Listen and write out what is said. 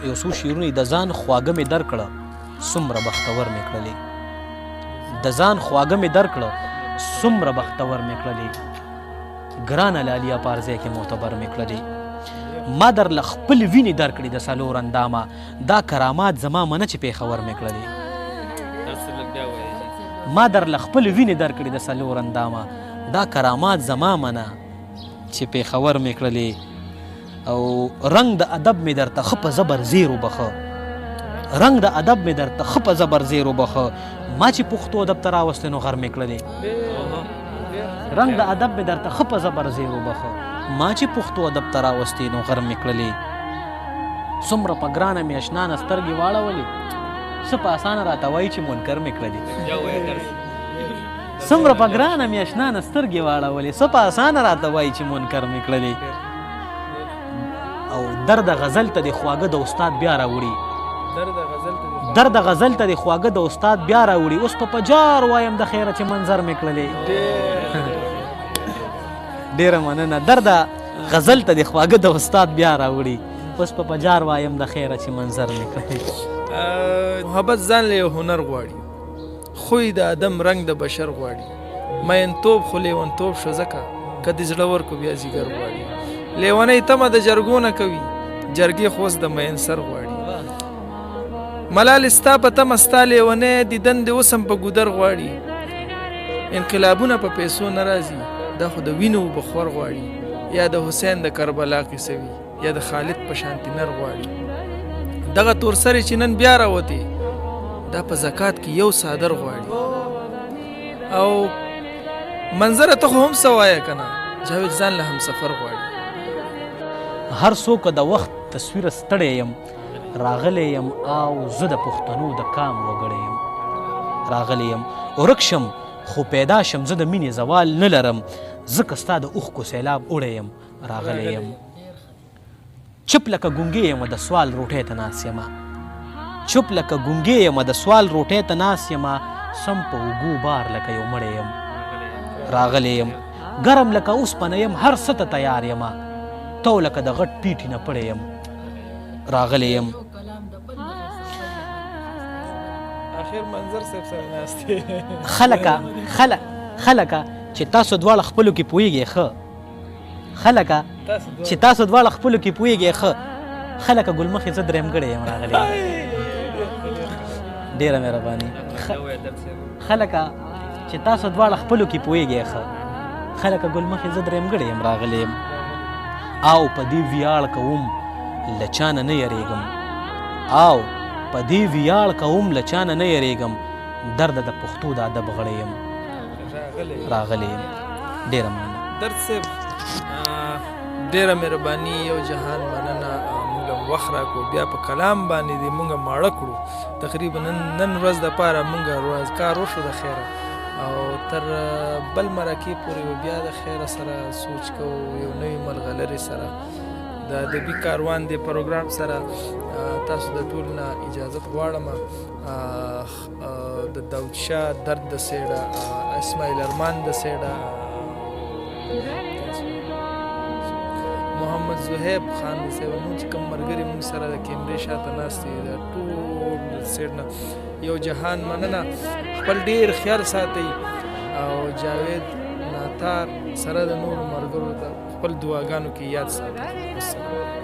یو څو شعرونه د ځان خواږه مې درکړه څومره بختور مې کړلې، د ځان خواږه مې درکړه څومره بختور مې کړلې، ګرانه لالیه پارځای کې معتبر مې کړلې. ما در له خپل وینې درکړې د څلور اندامه، دا کرامات زما منه چې پېښور مې کړلې. ما در له خپل وینې درکړې د څلور اندامه، دا کرامات زما منه چې پېښور مې کړلې. او رنګ د ادب مې درته ښه په زبر زیر وبخه، رنګ د ادب مې درته ښه په زبر زیر وبخه، ما چې پښتو ادب ته راوستې نو غر مې کړلې. رنګ د ادب مې درته ښه په زبر زیر وبخه، ما چې پښتو ادب ته راوستې نو غر مې کړلې. څومره په ګرانه مې اشنا نه سترګې واړولې، څه په اسانه راته وایي چې منکر مې کړلې. څومره په ګرانه مې اشنا نه سترګې واړولې، څه په اسانه راته وایي چې منکر مې کړلې. او درد غزل ته د خواږه د استاد بیا راوړي، درد غزل ته د خواږه د استاد بیا راوړي، اوس په پجار وایم د خیره چې منظر مې کړلې. ډېره مننه. درد غزل ته د خواږه د استاد بیا راوړي، اوس په پجار وایم د خیره چې منظر مې کړلې. محبت ځان له یو هنر غواړي، خوی د ادم رنګ د بشر غواړي، مینتوب خو لیونتوب شو ځکه که دې زړه ورکو بیا ځیګر غواړي، لیونۍ تمه د جرګو نه کوي، جرګې خو اوس د مین سر غواړي. ملالې ستا په تمه ستا لیونی دیدن دې اوس هم په ګودر غواړي، انقلابونه په پیسو نه راځي دا خو د وینو اوبه خور غواړي، یا د حسین د کربلا قصه وي یا د خالد په شانتي نر غواړي. دغه تور سرې چې نن بیا راوتې دا په زکات کې یو څادر غواړي. او منظره ته خو هم څه وایه که نه، جاوید ځان له هم سفر غواړي. هر څوک د وخت تصویره ستړی یم، راغلی یم او زه د پښتنو د کام وګړی یم، راغلی یم ورک شم خو پیدا شم، زه د مینې زوال نه لرم ځکه ستا د اوښکو سیلاب اوړی یم، راغلی یم. چوپ لکه ګونګی یم د سوال روټۍ ته ناست یم، چوپ لکه ګونګی یم د سوال روټۍ ته ناست یم، سم په اوږو بار لکه یو مړی یم، راغلی یم. ګرم لکه اوسپنه یم هر څه ته تیار یم، تو لکه د غټ پیټي نه پړی یم، راغلی یم. اخر منظر صاحب سره ناست دی. خلکه خلکه چې تاسو دواړه خپلو کې پوهېږئ ښه، خلکه چې تاسو دواړه خپلو کې پوهېږئ ښه، خلکه ګلمخې زه درېیمګړی یم راغلی یم. ډېره مهرباني. خلکه چې تاسو دواړه خپلو کې پوهېږئ ښه، خلکه ګلمخې زه درېیمګړی یم راغلی یم. او په دې ویاړ کوم له چا نه نه یریږم، او په دې ویاړ کوم له چا نه نه یریږم، درد د پښتو د ادب غړی یم، راغلی یم. ډېره مننه. درد صاحب ډېره مهرباني، یو جهان مننه. موږ هم وخت راکړو، بیا په کلام باندې دې موږ ماړه کړو. تقریبا نن ورځ دپاره موږ ورځ کار وشو د خیره، او تر بل مرکې پورې به بیا د خیره سره سوچ کوو، یو نوي ملغلرې سره د ادبي کاروان دې پروګرام سره. تاسو د ټول نه اجازت غواړم. د داود شاه درد د سیډه، اسماعیل ارمان د سیډه، محمد زهیب خان د سیډه، مونږ چې کوم ملګري مونږ سره د کیمرې شاته ناست دي د ټول د سیډ نه یو جهان مننه. خپل ډیر خیال ساتئ، او جاوید ناتار سره د نورو ملګرو ته خپل دعاګانو کې یاد ساتئ. والسلام.